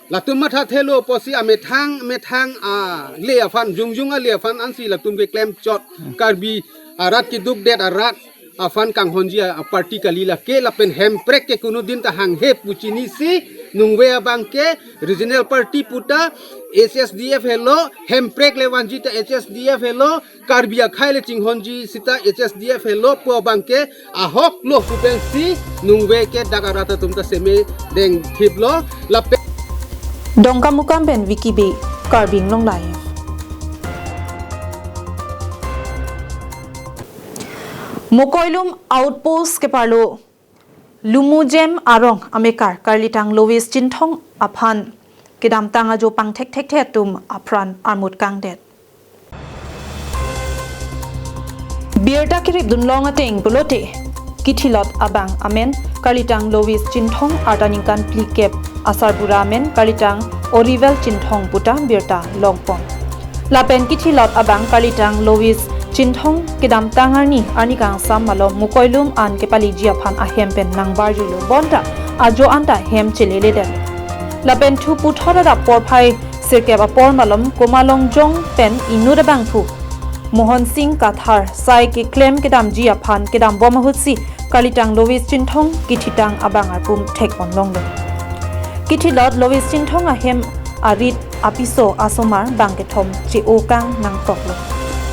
Latum mathathelo pusi amethang methang ale aphan, jongjong ale aphan ansi latum keklem chot. Karbi arat kedukdet arat aphan kanghonji a-party kali lake, lapen Hemprek ke kunudin ta hanghe pu chinisi nungve abang ke regional party puta H S D F helo, Hemprek le vanji ta H S D F helo, Karbi akhei le chinghonji sita H S D F helo pu abang ke ahoklo pu pensi nungve ke dak arat atum ta seme dengthiplo lapen. Dongkamukam pen Vicky Bey, Karbi Anglong Live. Mokoilum outpost keparlo Lumujem arong amekar Karlitang Lois Chinthong aphan kedamtang ajo pangthek thekthe atum apran armut kangdet. Birta keripdunlong ateng pulote kithilot abang amen Karlitang Lois Chinthong, arta ningkan phlikep asarbura amen Karlitang Orivel Chinthong puta birta longpon. Lapen kithilot abang Karlitang Lois Chinthong kedamtang arni, arni kangsam malom Mokoilum an kepaliji aphan ahem pen nangbarjuilo bonta ajo anta hem cheleledet. Lapen thu puthot adap porphai sirkep apor malom Komalongjong pen inut abangphu Mohon Singh Kathar sai keklem kedamji aphan kedambom ahutsi Karlitang Lois Chinthong kithitang abang arpum thekponlonglo. Kithilot Lois Chinthong ahem arit apiso asomar bang kethom che-o kang nangtoklo.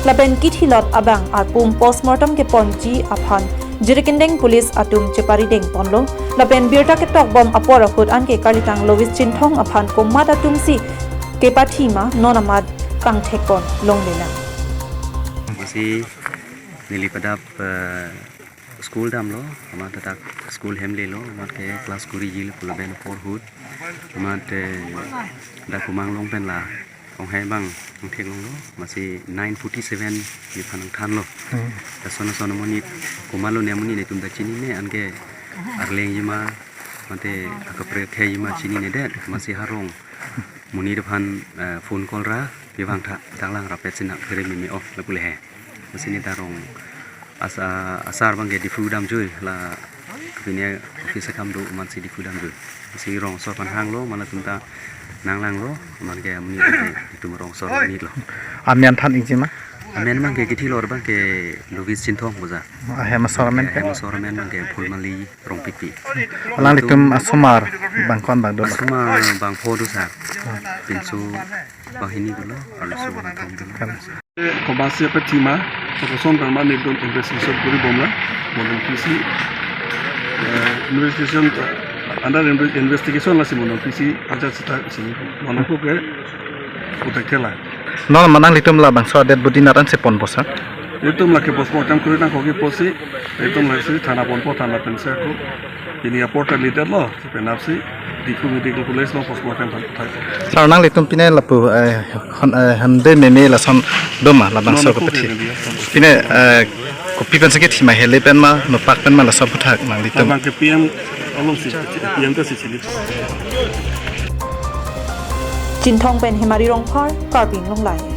Lapen kithilot abang arpum postmortem keponji aphan Jirikindeng police atum cheparidengponlo. Lapen birta ketokbom apor ahut anke Karlitang Lois Chinthong aphan komat atumsi kepathi ma non amat kangthekpon longlelang. Lasi neli padap, eh, school damlo, amat dak school hem lelo, amat ke class kuri jil pulo ben apor ahut, amat, eh, dak Komalong pen la onghai abang nangtheklonglo, masi nine forty-seven nephan nangthanlo. Hmm. Lason lason amonit, komatlo ne amonit netum ta chinine, anke arleng jima, mate akaprek he jima chininedet, masi harong monit aphan, eh, phone call ra, pivang tha, tanglang rapet sinak kere meme off la pule he. Masi neta rong asa, asar abang ke Diphu damjui la pine office akam do amatsi Diphu damjui. Masi rong asor aphan hanglo, mala atum ta nanglanglo, amat ke amonit ke itum rong asor amonitlo. Amen than ikji ma? Amen abang ke kithilot abang ke Lois Chinthong puja. Ahem asor amen ke? Ahem asor amen abang ke Phulmali Rongpipi. Alanglitum asomar bangkon bangdolo? Asomar bangpho do sir. Pinso banghini dolo, arloso bangthom dolo. Kan. Kobasi apa thima, koson karma nidon investigation kuri bomla, model P C, eh, investigation, eh, under inve-, investigation lasi model P C, aja sita isi, model ko ke, utak thela. Non ma nanglitum labangso adet budi naran si ponpo sir? Itum lake postmortem kuri nangkok ke pusi, itum lake si thana ponpo, thana pensi ko, ini apor ta leader lo, penapsi, Diphu Medical College along postmortem aphan pathai. Sir, nanglitum pine lapu, eh, hon-, eh, hande meme lason doma labangso non, kopet? Pine, eh, kopi pensi kethima, hele pen ma, nopak pen ma laso aphuthak nanglitum? Abang ke P M alongsi, P M ta si chili. Chinthong pen Hemari Rongphar, Karbi Anglong Live.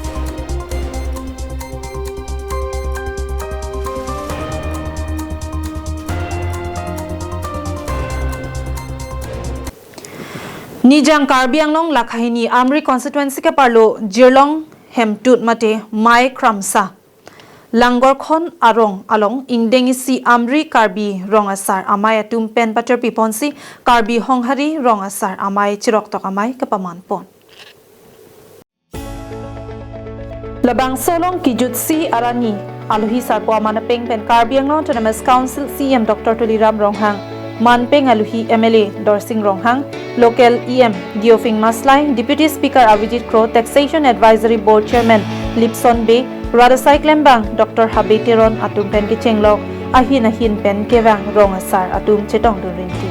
Nijang Karbi Anglong Lakha hini Amri constituency keparlo Jirlong Hemtut mate Mai Kramsa Langorkhon arong along ingdeng isi Amri Karbi Rong Asar Amei atum pen paterpi ponsi Karbi Honghari Rong Asar Amei chiroktok amei kepaman pon. Labangso along kejutsi arni alohi sarpo amanapeng pen Karbi Anglong Autonomous Council C E M Doctor Tuliram Ronghang, manpeng alohi M L A Dorsing Ronghang, local E M Deophing Maslai, Deputy Speaker Avijit Kro, Taxation Advisory Board Chairman Lipson Bey, rat asai klembang Doctor Habe Teron atum pen kechenglok ahin ahin pen kevang rong asar atum chetongdun rinti.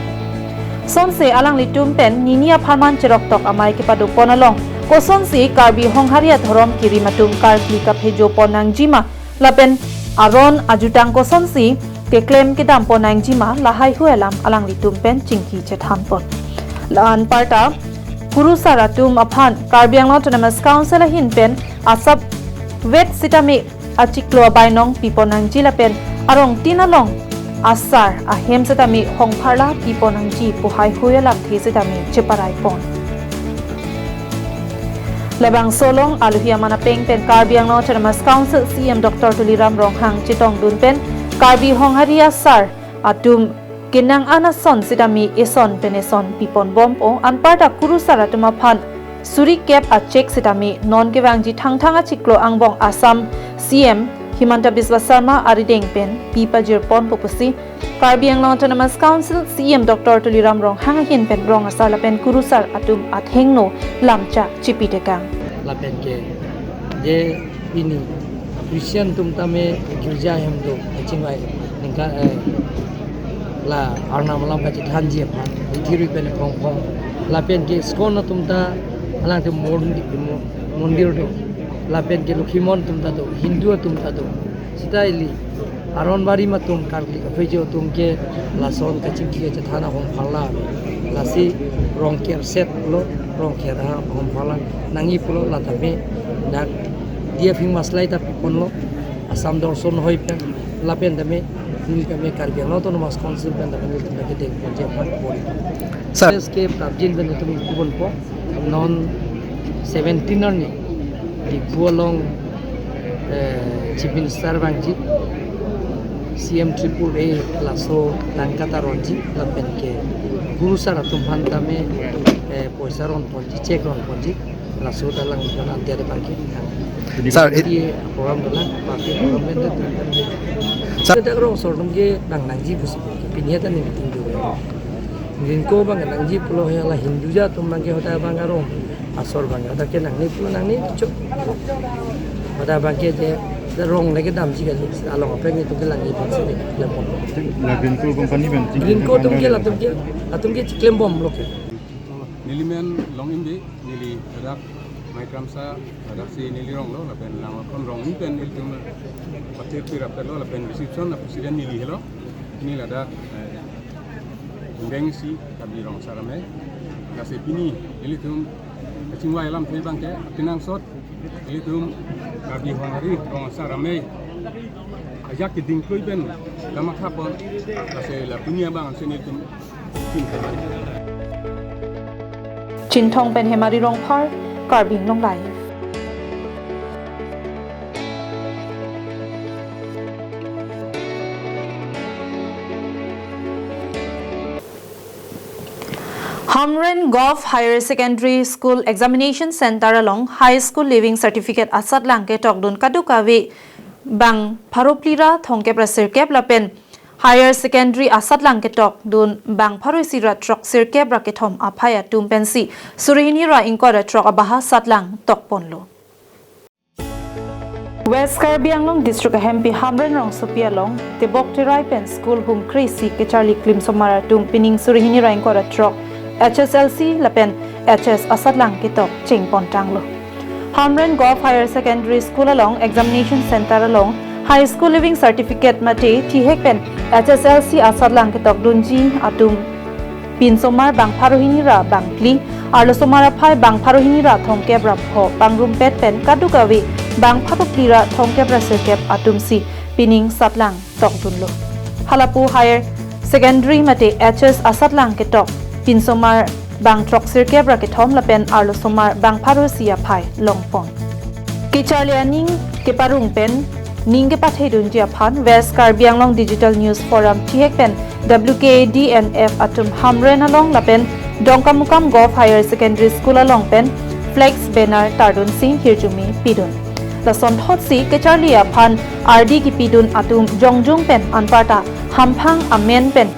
Sonsi alanglitum pen nini apharman chiroktok amei kepado pon along, kosonsi Karbi Honghari adhorom kirim atum karkli kaphejo pon nangjima, lapen aron ajutang kosonsi keklem kedam pon nangjima, lahaihui alam alanglitum pen chingki chethan pon. La-an parta kurusar atum aphan Karbi Anglong Autonomous Council ahin pen asap vet sitame achiklo abainong pipon nangji lapen arong tin along asar ahem sitame hongpharla pipon nangji pu haihui alamthe sitame cheparai pon. Labangso along alohi amanapeng pen Karbi Anglong Autonomous Council C E M Doctor Tuliram Ronghang chetongdun pen Karbi Honghari asar atum kenang an ason sitame eson pen eson pipon bompo, anparta kurusar atum aphan suri kep a cheque sitame non kevangji Thangthang achiklo angbong Assam C M Himanta Biswa Sarma arideng pen pi pajir ponpo pusi Karbi Anglong Autonomous Council C E M Doctor Tuliram Ronghang ahin pen rong asar lapen kurusar atum athengno lamchak chipi tekang. Lapen ke je pini Christian atum tame girja hem do kachingvai ningkan, eh, la Arnam alam kachethanji aphan, ithirui pen phong phong. Lapen ke ISKCON atum ta alangtum mondi-, mo-, mondir do. Lapen ke Lokhimon atum ta do, Hindu atum ta do. Sita ili aron barim atum karkli kaphejo atum ke lason kachingki kachethan ahongpharla. Lasi rong kerset lo, rong kera ahongpharla nangji pulo, la tame dak Deophing Maslai ta piponlo, Assam Dorson hoi pen, lapen tame neli tame Karbi Anglong Autonomous Council pen tame neli tame kedeng ponji aphan bori. Sir. S K prapjin pen itum ikubun po, non seventeen arni Diphu along, eh, Chief Minister vangji, C M triple A laso tangka ta ronji, lapen ke kurusar atum aphan tame, eh, poisa ron ponji, cheque ron ponji, laso ta lang jan ante abang ke. Sir, it- Di program dolang, party program pen. Sir. Sir, dak rong asor atum ke nang nangji pusi, pini ta neli meeting do. Rinko abang nangji pulo he, la Hindu jat atum abang ke hoda abang arong asor abang hoda ke nangne pulo nangne cho. Hoda abang ke je, je rong lake damji kali, along apek nelitum ke langji pusi le, le bom. La Greenko company pen. Greenko atum ke, latum ke, latum ke chiklem bomlo ke. Neli men Longim Bey, neli dak Mai Kramsa, dak si neli rong lo, lapen Langorkhon rong ni pen nelitum patir pirap lo, lapen reception a president neli helo, neli ladak, eh, ingdeng isi Karbi Rong Asar Amei. Lasi pini nelitum kachingvai alamthe abang ke, kenangsot nelitum Karbi Honghari Rong Asar Amei ajak keding klui pen kamatha pon, lasi la pini abang ansi nelitum Chinthong pen Hemari Rongphar, Karbi Anglong Live. Hamren Govt Higher Secondary School Examination Center along High School Leaving Certificate asatlang ketokdun kadokave bang pharo phli ra thomkep ra sirkep lapen Higher Secondary asatlang ketokdun bang pharo isi ra throk sirkep ra kethom aphai atum pensi suri hini ra ingkoi ra throk abaha satlang tokponlo. West Karbi Anglong District ahempi Hamren rongsopi along tebok terai pen school hum kre-isi kecharli klimsomar atum pining suri hini ra ingkoi ra throk H S L C lapen H S asatlang ketok chengpon tanglo. Hamren Govt Higher Secondary School along examination center along High School Leaving Certificate mate thihek pen H S L C asatlang ketok dunji atum pinsomar bang pharo hini ra bang phli, arlosomar aphai bang pharo hini ra thomkep ra pho pangrumpet pen kadokave bang pharo phli ra thomkep ra sirkep atum si pining satlang tokdunlo. Halapu Higher Secondary mate H S asatlang ketok pinsomar bang throk sirkep ra kethom lapen arlosomar bang pharo isi aphai longpon. Kecharli aning keparong pen ning kepathedunji aphan West Karbi Anglong Digital News Forum thihek pen W K D N F atum Hamren along lapen Dongkamukam Govt Higher Secondary School along pen flex banner tardunsi hirjume pidun. Lasonthotsi kecharli aphan ardi kipidun atum jongjung pen anparta hamphang amen pen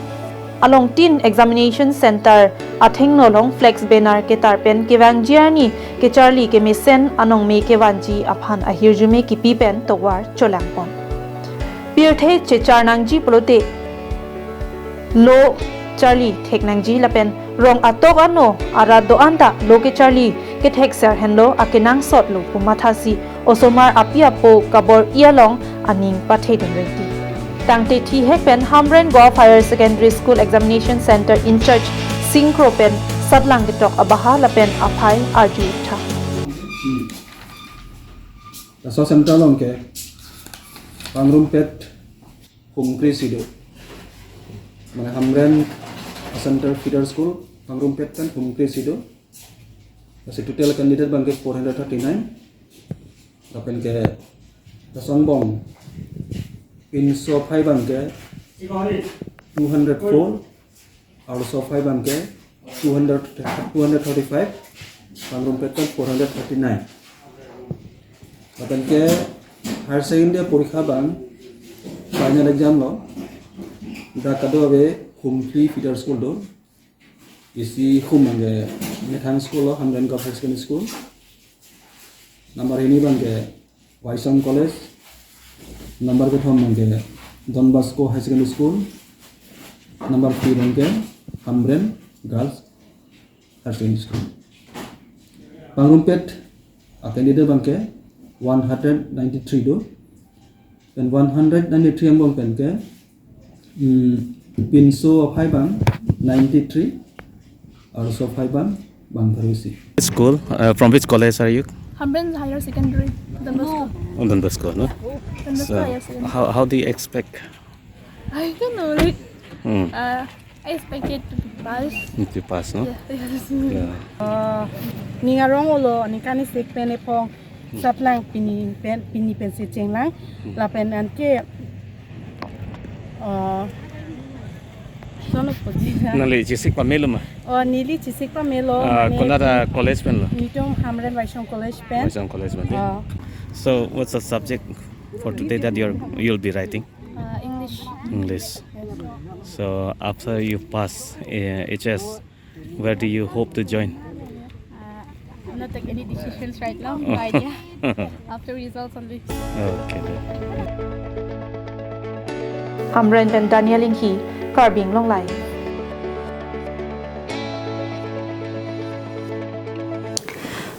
alongtin examination center athengno along flex banner ketar pen kevangji arni kecharli kemesen anongme kevanji aphan ahirjume kipi pen tovar cholangpon. Pirthe chechar nangji pulote lo charli thek nangji lapen rong atok ano arat do-an ta lo kecharli kethek ser henlo akenangsot lo pu mathasi osomar api apo kabor-i along aning pathedun rengti. Tangte thihek pen Hamren Govt Higher Secondary School Examination Center in charge Singkro pen satlang ketok abaha lapen aphai arju tha. Laso center along ke pangrumpet humkri si do. Mane Hamren Center Feeder School pangrumpet pen humkri si do. Lasi total candidate abang ke four hundred thirty-nine. Lapen ke laso angbong pinso aphai abang ke two hundred four, arloso aphai abang ke two hundred, two hundred thirty-five, pangrumpet pen four hundred thirty-nine. Lapen ke higher secondary porikha abang final exam lo dak kadokave humphli feeder school do. Isi hum abang ke methang school lo, Hamren Govt Higher Secondary School. Number hini abang ke Waisong College. Number kethom abang ke Don Bosco Higher Secondary School. Number phli abang ke Hamren Girls Higher Secondary School. Pangrumpet a candidate abang ke one hundred ninety-three do. Pen one hundred ninety-three angbong pen ke, mm, pinso aphai abang ninety-three, arloso aphai abang bang pharo isi. School, uh, from which college are you? Hamren Higher Secondary, Don Bosco. Oh, Don Bosco, no? Don Bosco So, Higher Secondary. how, how do you expect? I don't know, like, Hmm. uh, I expected to be passed. To pass, no? Yeah, yes. Yeah. Uh, ning arong olo, ningkan isi pen ephong Hmm. satlang pini pen, pini pensi chenglang. Hmm. Lapen anke, uh, sono podi na. Nangli chesik pamelo ma? Oh, neli chesik pamelo, Ah, mane konat a college pen lo? Netum Hamren Waisong College pen. Waisong College pen, eh? Oh. So, what's the subject for today that you're, you'll be writing? Uh, English. English. So, after you pass, uh, H S, where do you hope to join? Uh, I'm not taking any decisions right now. No idea. After results only. Okay, then. Hamren pen Daniel Inghi, Karbi Anglong Live.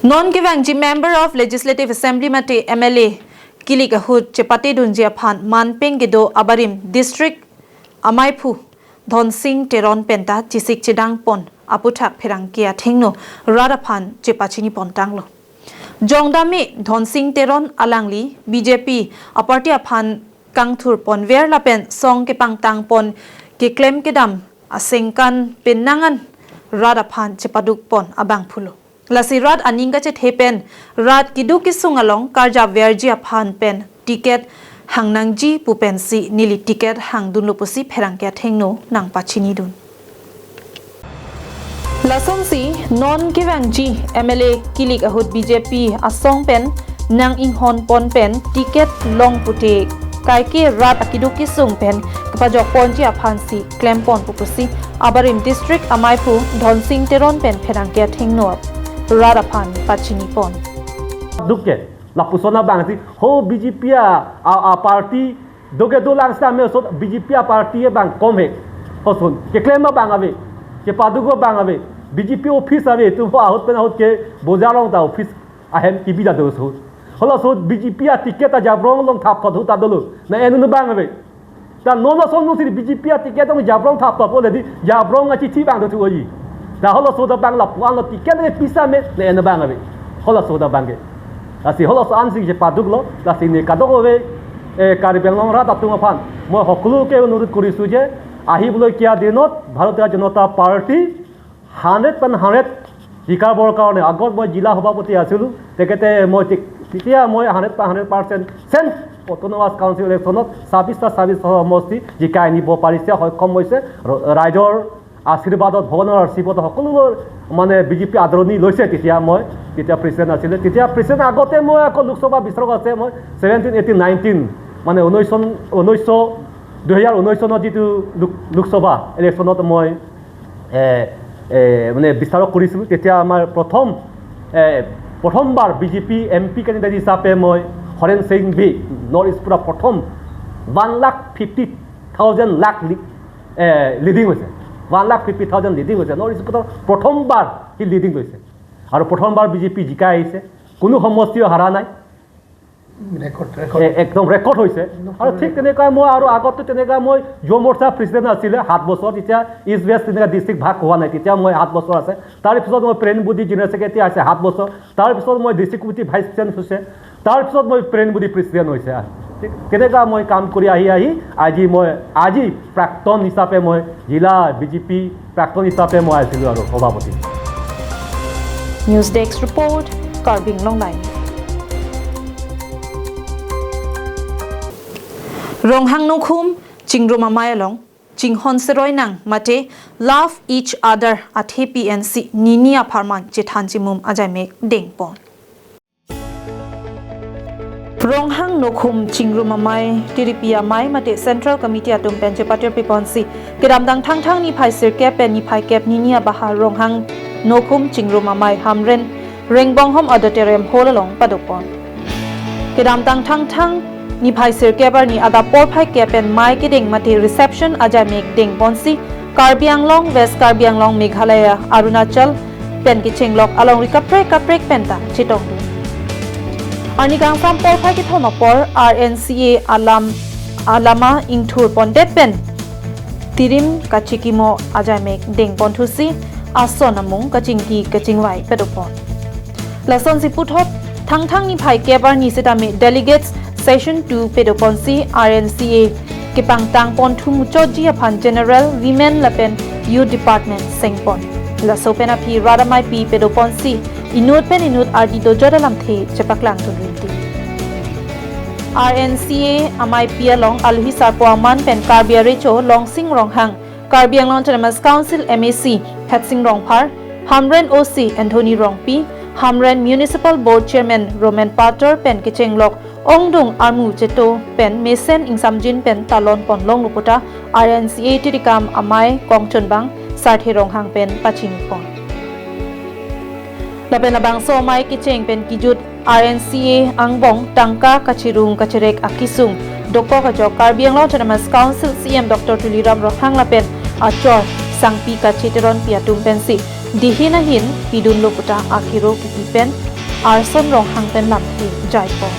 Non kevangji Member of Legislative Assembly mate M L A kilik ahut chepatedunji aphan manpeng kedo abarim District Amaiphu Dhonsing Teron penta chesik chedangpon aputhak pherangke athengno rat aphan chepachinipon tanglo. Jongdame Dhonsing Teron alangli B J P a party aphan kangthurponver lapen song kepangtangpon keklem kedam asengkan penang an rat aphan chepadukpon abangphulo. Lasi rat aning kachethe pen rat keduk kesung along karjapverji aphan pen ticket hangnangji pu pensi neli ticket hangdunlo pusi pherangke athengno nangpachinidun. Lasonsi non kevangji M L A kilik ahut B J P asong pen nang-inghonpon pen ticket long pute kaike rat akeduk kesung pen kepajokponji aphansi klempon pu pusi abarim District Amaiphu Dhonsing Teron pen pherangke athengno rat aphan pachinipon. Dukke, lapuson abangsi, ho B J P a, a, a party, doke dolang sitame so B J P a party abang kom he. Hoson, keklem abang ave, kepaduk abang ave. B J P office ave, itum ahut pen ahut ke bojar along ta office ahem kebi ta do ahut. Halaso ahut B J P aticket ta Jabrong along thap thot ahut ta dolo. Na en un abang ave. Ta non lason nung si B J P aticket along Jabrong thap thot ahut le di Jabrong achithi abang do thuji. Ta halaso ahut abang lapu-an lo ticket le pisa me na en abang ave. Halaso ahut abang ke. Lasi halaso ansi chepaduklo, lasi ne kadokave, eh, Karbi Anglong rat atum aphan. Moi hoklo ke onurut korisu je, আহিবলগীয়া দিনত ভাৰতীয় জনতা party hundred pan hundred জিকাবৰ কাৰণে আগত মই জিলা সভাপতি আছিলো, তেখেতে মই তে-, তেতিয়া মই hundred pan hundred percent chain autonomous council ইলেকশ্যনত ছাব্বিশটা ছাব্বিশটা সমষ্টি জিকাই আনিব পাৰিছে, সক্ষম হৈছে। ৰ-, ৰাইজৰ আশীৰ্বাদত, ভগৱানৰ আশীৰ্বাদত সকলোবোৰ মানে B J P আদৰণি লৈছে। তেতিয়া মই, তেতিয়া প্ৰেচিডেণ্ট আছিলে, তেতিয়া প্ৰেচিডেণ্ট আগতে মই আকৌ লোকসভা বিধায়ক আছে, মই ছেভেণ্টিন এইটিন নাইনটিন মানে ঊনৈশ চন, ঊনৈশ, দুহেজাৰ ঊনৈশ চনত যিটো লোক-, লোকসভা ইলেকশ্যনত মই, এ, এ, মানে বিধায়ক কৰিছিলোঁ, তেতিয়া আমাৰ প্ৰথম, এ, প্ৰথমবাৰ B J P M P candidate হিচাপে মই হৰেণ সিং ভি, নৰ্থ ইষ্ট পৰা প্ৰথম ওৱান লাখ ফিফটি থাউজেণ্ড লাখ লি-, এ, লিডিং হৈছে। ওৱান লাখ ফিফটি থাউজেণ্ড লিডিং হৈছে। নৰ্থ ইষ্ট পৰা প্ৰথমবাৰ সি লিডিং লৈছে আৰু প্ৰথমবাৰ B J P জিকাই আহিছে, কোনো সমষ্টিও হাৰা নাই। Record, record. এ-, একদম ৰেকৰ্ড হৈছে। একদম আৰু ঠিক ৰেকৰ্ড। তেনেকৈ মই আৰু আগতে তেনেকৈ মই যুৱ মৰ্চা প্ৰেচিডেণ্ট আছিলে সাত বছৰ, তেতিয়া ইষ্ট ৱেষ্ট তেনেকৈ ডিষ্ট্ৰিক্ট ভাগ হোৱা নাই, তেতিয়া মই সাত বছৰ আছে। তাৰ পিছত মই প্ৰেৰণ বুদ্ধি জেনেৰেল ছেক্ৰেটাৰী আছে সাত বছৰ, তাৰ পিছত মই ডিষ্ট্ৰিক্ট কমিটি ভাইচ প্ৰেচিডেণ্ট হৈছে, তাৰ পিছত মই প্ৰেৰণ বুদ্ধি প্ৰেচিডেণ্ট হৈছে। ঠিক তেনেকুৱা মই কাম কৰি আহি আহি আজি মই, আজি প্ৰাক্তন হিচাপে মই জিলা B J P প্ৰাক্তন হিচাপে মই আছিলো আৰু সভাপতি। News Desk Report, Karbi Anglong Live. Ronghang Nokhum Chingrum Amei along chinghon seroi nang mate love each other athe pensi nini apharman chethan chimum ajaimek dengpon. Ronghang Nokhum Chingrum Amei, Tiripi Amei mate Central Committee atum pen chepatir piponsi kedamtang Thangthang niphai sirkep pen niphai kep nini abahar Ronghang Nokhum Chingrum Amei Hamren Rengbonghom Auditorium Hall along padokpon. Kedamtang Thangthang niphai sirkep arni adap porphai kep pen mei kedeng mate reception ajaimek dengponsi Karbi Anglong, West Karbi Anglong, Meghalaya, Arunachal pen kechenglok alongri kaprek kaprek penta chetongdun. Arni kangsam porphai kethom apor R N C A alam, alama ingthur pondet pen tirim kachikimo ajaimek dengponthusi ason amung kachingki kachingvai padokpon. Lasonsi puthot Thangthang niphai kep arni sitame delegates session two padokponsi R N C A kepangtang ponthu muchotji aphan General, Women lapen Youth Department sengpon. Laso pen aphi rat ameipi padokponsi inut pen inut ardi dojot alamthe chepaklang dun rinti. R N C A ameipi along alohi sarpo aman pen Karbi arecho Longsing Ronghang, Karbi Anglong Autonomous Council M A C Phatsing Rongphar, Hamren O C Anthony Rongpi, Hamren Municipal Board Chairman Roman Pator pen kechenglok ongdung armu cheto pen mesen ingsamjin pen talon ponlonglo puta R N C A tirikam amei kongchunbang Sarthe Ronghang pen pachinipon. Lapen labangso amei kecheng pen kejut R N C A angbong tangka kachirung kachirek akesung dokok ajok Karbi Anglong Autonomous Council C E M Doctor Tuliram Ronghang lapen achor Sangpi Kache Teronpi atum pensi dihin ahin pidunlo puta akiro kipi pen Arson Ronghang pen lamthe jaipon.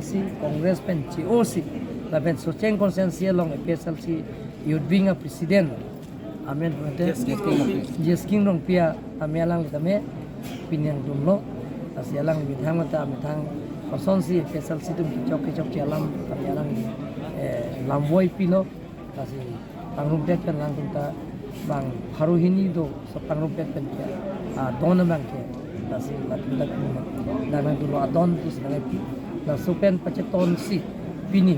Si Congress pen C O C lapen Socheng constituency along A P H L C Youth Wing a President amen pute Jesking Rongpi. Jesking Rongpi a amei alangli tame pini nangdunlo. Lasi alangli methang mata methang kosonsi A P H L C atum kechok kechokche alam tame alangli, eh, lamvoi pilo. Lasi pangrumpet pen alangtum ta bang pharo hini do, so pangrumpet pen ke, ah, adon abang ke. Lasi latum ta pini nang nangdunlo adon pusi nangpi. Laso pen pachetonsi pini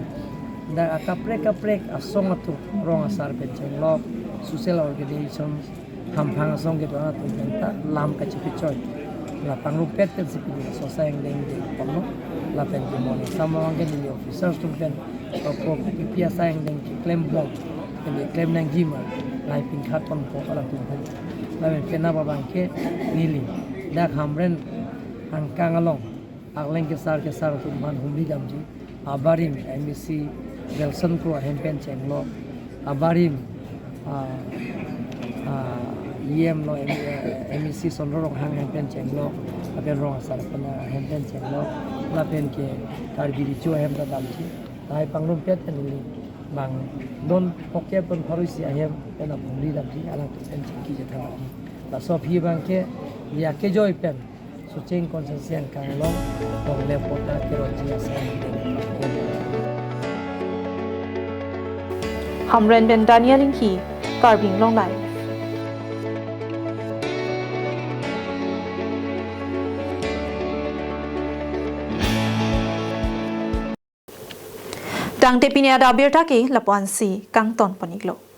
dak akaprek kaprek asong atum, rong asar pen chenglok, social organization, hamphang asong kedo-an atum penta lam kachepechoi. La pangrumpet pensi pini laso asai angdeng dengponlo. Lapen ke morning samang ke neli officers atum pen, opo P P asai angdeng keklembom, pen keklem nangji ma, lahai pingkhat ponpo latum pen. Lapen penap abang ke neli dak Hamren angkang along akleng kesar kesar atum aphan humri damji. Abarim M A C Wilson Kro ahem pen chenglok. Abarim, ah, ah, E M lo, M-, eh, M A C Sondro Ronghang ahem pen chenglok, lapen rong asar pen ahem pen chenglok, lapen ke Karbi Recho ahem ta damji, lahai pangrumpet pen ili bang don poke pen pharo isi ahem pen aphongri damji, alangtum pen chingki chethan damji. Laso aphi abang ke, ya kejoi pen, Socheng constituency angkang along, Dongle Pota Keroji Asai. Hamren pen Daniel Inghi, Karbi Anglong Live. Tangte pini adap abirta ke lapu-ansi kangton pon-iklo.